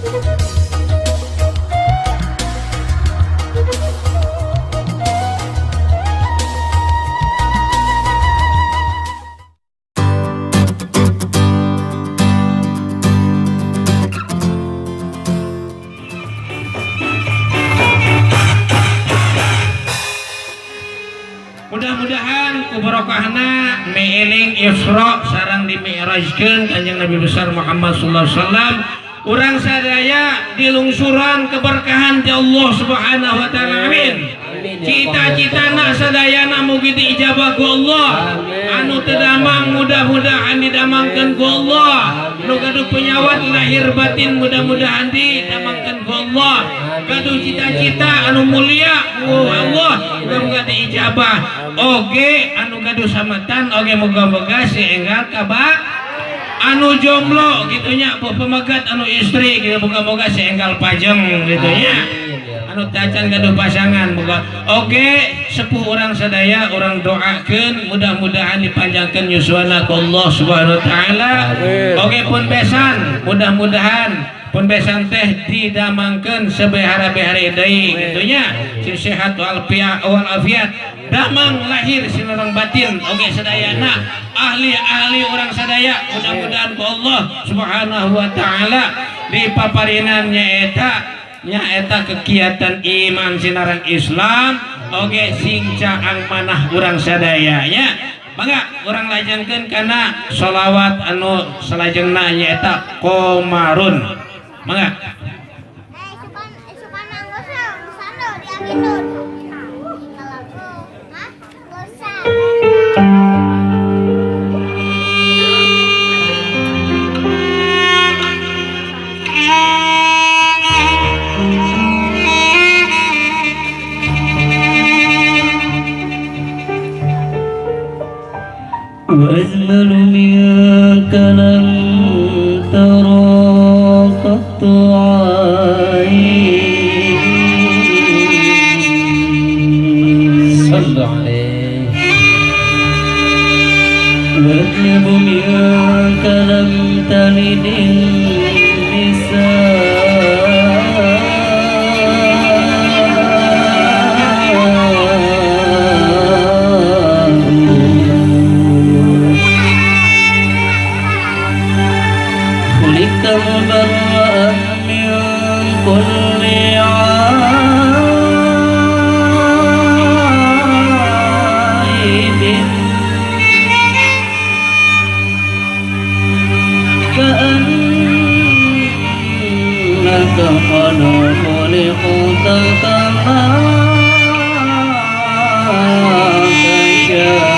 Mudah-mudahan ku barokahna mieling Isra sareng dimi'rajkeun Kanjeng Nabi besar Muhammad sallallahu alaihi wasallam, urang sadaya dilungsuran keberkahan ti Allah Subhanahu wa taala. Amin. Cita-citana sadayana mugi diijabah ku Allah. Anu teu damang mudah-mudahan didamangkeun ku Allah. Nu gaduh penyawat lahir batin mudah-mudahan didamangkeun ku Allah. Gaduh cita-cita anu mulia ku Allah muga-muga diijabah. Oge anu gaduh samatan oge moga-moga si enggal kaba. Anu jomblo gitu nya, pemegat anu istri gitu, moga-moga si enggal pajeng gitu nya. Anu tacan gaduh pasangan moga oge sepuh urang sadaya urang doakeun mudah-mudahan dipanjangkeun yuswana ku Allah Subhanahu wa taala. Oge pun besan mudah-mudahan pun besan teh didamangkeun sebehara-behara deui gitu nya, sing sehat wal afiat, damang lahir sinareng batin oge sadayana ahli-ahli urang sadaya mudah-mudahan ku Allah Subhanahu wa taala dipaparinan nyaeta kegiatan iman sinareng Islam oge sing caang manah urang sadaya nya. Mangga urang lajengkeun kana sholawat anu salajengna nyaeta Qomarun. Mangga. وأجمل منك لم ترى قط عين. صلوا عليه. وأطيب منك لم تلد النساء. خلقت مبرأ من كل عيب كأنك قد خلقت كما تشاء.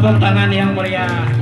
Tepuk tangan yang meriah.